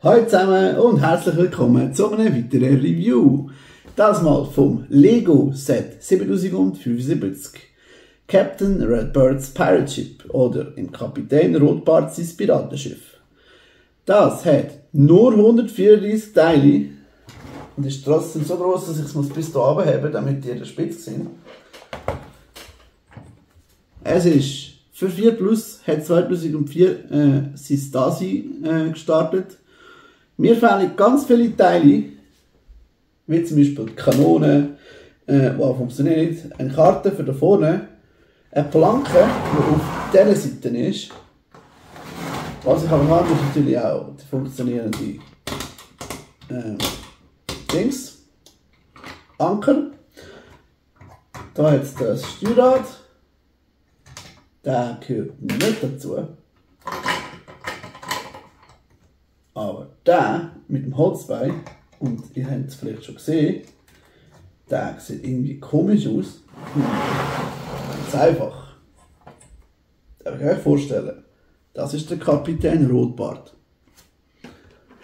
Hallo zusammen und herzlich willkommen zu einem weiteren Review. Das mal vom Lego Set 7075 Captain Redbird's Pirate Ship oder im Kapitän Rotbart sein Piratenschiff. Das hat nur 134 Teile und ist trotzdem so groß, dass ich es bis hier runterheben, damit die spitz sind. Es ist für 4 Plus, hat 2004 sein Stasi gestartet. Mir fehlen ganz viele Teile, wie zum Beispiel die Kanone, die funktioniert nicht, eine Karte für da vorne, eine Planke, die auf dieser Seite ist. Was ich aber habe, ist natürlich auch die funktionierende Dings, Anker. Da hat es das Steuerrad, der gehört nicht dazu. Aber der mit dem Holzbein, und ihr habt es vielleicht schon gesehen, der sieht irgendwie komisch aus. Ganz einfach. Das kann ich euch vorstellen. Das ist der Kapitän Rotbart.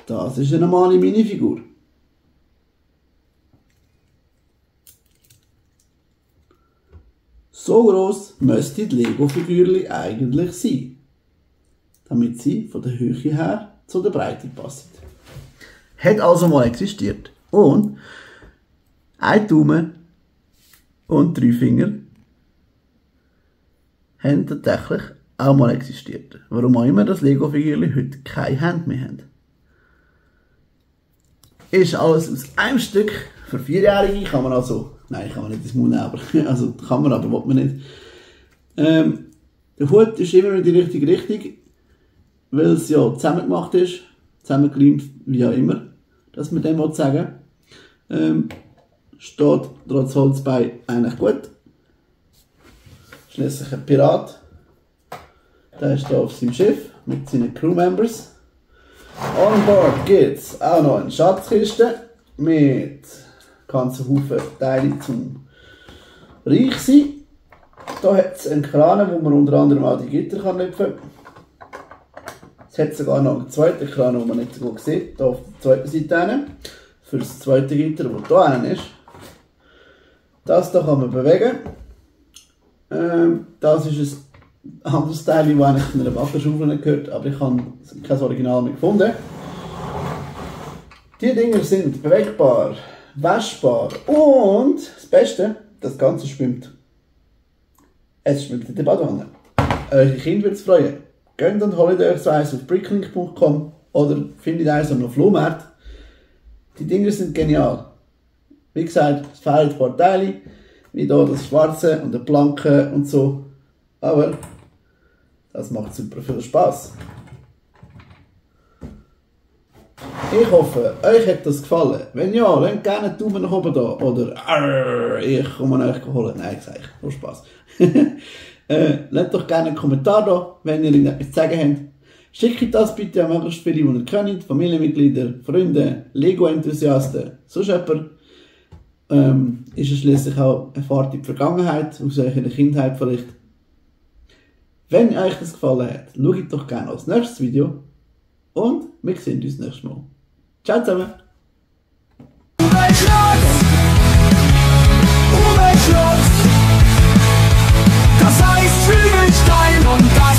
Das ist eine normale Minifigur. So groß müsste die Lego-Figur eigentlich sein, damit sie von der Höhe her zu der Breite passt. Hat also mal existiert. Und ein Daumen und 3 Finger haben tatsächlich auch mal existiert. Warum auch immer das Lego-Figürchen heute keine Hand mehr haben. Ist alles aus einem Stück. Für 4-Jährige kann man also, nein, kann man nicht ins Mund nehmen, aber, also kann man, aber will man nicht. Der Hut ist immer in die richtige Richtung, weil es ja zusammen gemacht ist, zusammengekleimt, wie auch immer, dass man dem sagen will. Steht trotz Holzbein eigentlich gut. Schließlich ein Pirat. Der ist hier auf seinem Schiff mit seinen Crewmembers. On board gibt es auch noch eine Schatzkiste mit ganzen Haufen Teile zum reich sein. Hier hat es einen Kran, wo man unter anderem auch die Gitter knüpfen kann. Es hat sogar noch einen zweiten Kran, den man nicht so gut sieht, hier auf der zweiten Seite. Für das zweite Gitter, das hier ist. Das hier kann man bewegen. Das ist ein anderes Teil, das eigentlich zu einer Waffenschaufel nicht gehört, aber ich habe kein Original mehr gefunden. Die Dinger sind bewegbar, waschbar und das Beste, das Ganze schwimmt. Es schwimmt in der Badewanne. Eure Kinder wird es freuen. Geht und holt euch so eins auf bricklink.com oder findet eins auf einem Flohmarkt. Die Dinger sind genial. Wie gesagt, es fehlen ein paar Teile, wie hier das Schwarze und die Planke und so. Aber das macht super viel Spaß. Ich hoffe, euch hat das gefallen. Wenn ja, lasst gerne einen Daumen nach oben da. Oder Arr, ich komme euch holen. Nein, ich sage, nur Spaß. Lasst doch gerne einen Kommentar da, wenn ihr etwas zu sagen habt. Schickt das bitte an möglichst viele, die ihr kennt. Familienmitglieder, Freunde, Lego-Enthusiasten, sonst jemand. Ist es schließlich auch eine Fahrt in die Vergangenheit, aus eurer Kindheit vielleicht. Wenn euch das gefallen hat, schaut doch gerne als nächstes Video. Und wir sehen uns nächstes Mal. Ciao zusammen! Das heißt Zwiebelstein und das